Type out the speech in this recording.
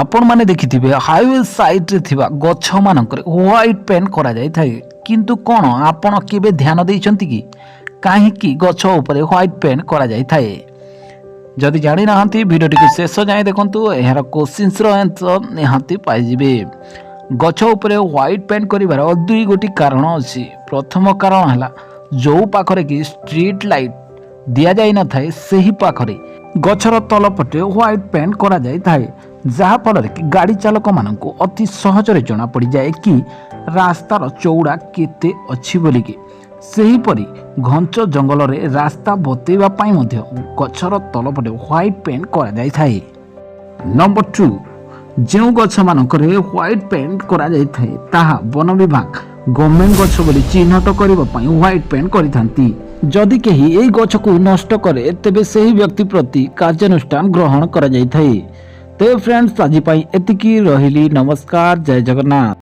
ଆପଣମାନେ ଦେଖିଥିବେ, ହାଇୱେ ସାଇଡ୍ରେ ଥିବା ଗଛମାନଙ୍କରେ ହ୍ୱାଇଟ୍ ପେଣ୍ଟ କରାଯାଇଥାଏ। କିନ୍ତୁ କ'ଣ ଆପଣ କେବେ ଧ୍ୟାନ ଦେଇଛନ୍ତି କି, କାହିଁକି ଗଛ ଉପରେ ହ୍ୱାଇଟ୍ ପେଣ୍ଟ କରାଯାଇଥାଏ? ଯଦି ଜାଣିନାହାନ୍ତି, ଭିଡ଼ିଓଟିକୁ ଶେଷ ଯାଏଁ ଦେଖନ୍ତୁ। ଏହାର କୋଶ୍ଚିନ୍ସର ଆନ୍ସର ନିହାତି ପାଇଯିବେ। ଗଛ ଉପରେ ହ୍ୱାଇଟ୍ ପେଣ୍ଟ କରିବାର ଦୁଇ ଗୋଟି କାରଣ ଅଛି। ପ୍ରଥମ କାରଣ ହେଲା, ଯେଉଁ ପାଖରେ କି ଷ୍ଟ୍ରିଟ୍ ଲାଇଟ୍ ଦିଆଯାଇନଥାଏ, ସେହି ପାଖରେ ଗଛର ତଳପଟେ ହ୍ୱାଇଟ୍ ପେଣ୍ଟ କରାଯାଇଥାଏ, ଯାହାଫଳରେ କି ଗାଡ଼ି ଚାଳକମାନଙ୍କୁ ଅତି ସହଜରେ ଜଣାପଡ଼ିଯାଏ କି ରାସ୍ତାର ଚଉଡ଼ା କେତେ ଅଛି ବୋଲିକି। ସେହିପରି ଘଞ୍ଚ ଜଙ୍ଗଲରେ ରାସ୍ତା ବତେଇବା ପାଇଁ ମଧ୍ୟ ଗଛର ତଳପଟେ ହ୍ୱାଇଟ୍ ପେଣ୍ଟ କରାଯାଇଥାଏ। ନମ୍ବର 2, ଯେଉଁ ଗଛମାନଙ୍କରେ ହ୍ୱାଇଟ୍ ପେଣ୍ଟ କରାଯାଇଥାଏ, ତାହା ବନ ବିଭାଗ ଗଭର୍ଣ୍ଣମେଣ୍ଟ ଗଛ ବୋଲି ଚିହ୍ନଟ କରିବା ପାଇଁ ହ୍ୱାଇଟ୍ ପେଣ୍ଟ କରିଥାନ୍ତି। ଯଦି କେହି ଏହି ଗଛକୁ ନଷ୍ଟ କରେ, ତେବେ ସେହି ବ୍ୟକ୍ତି ପ୍ରତି କାର୍ଯ୍ୟାନୁଷ୍ଠାନ ଗ୍ରହଣ କରାଯାଇଥାଏ। ତେବେ ଫ୍ରେଣ୍ଡସ୍, ଆଜି ପାଇଁ ଏତିକି ରହିଲି। ନମସ୍କାର, ଜୟ ଜଗନ୍ନାଥ।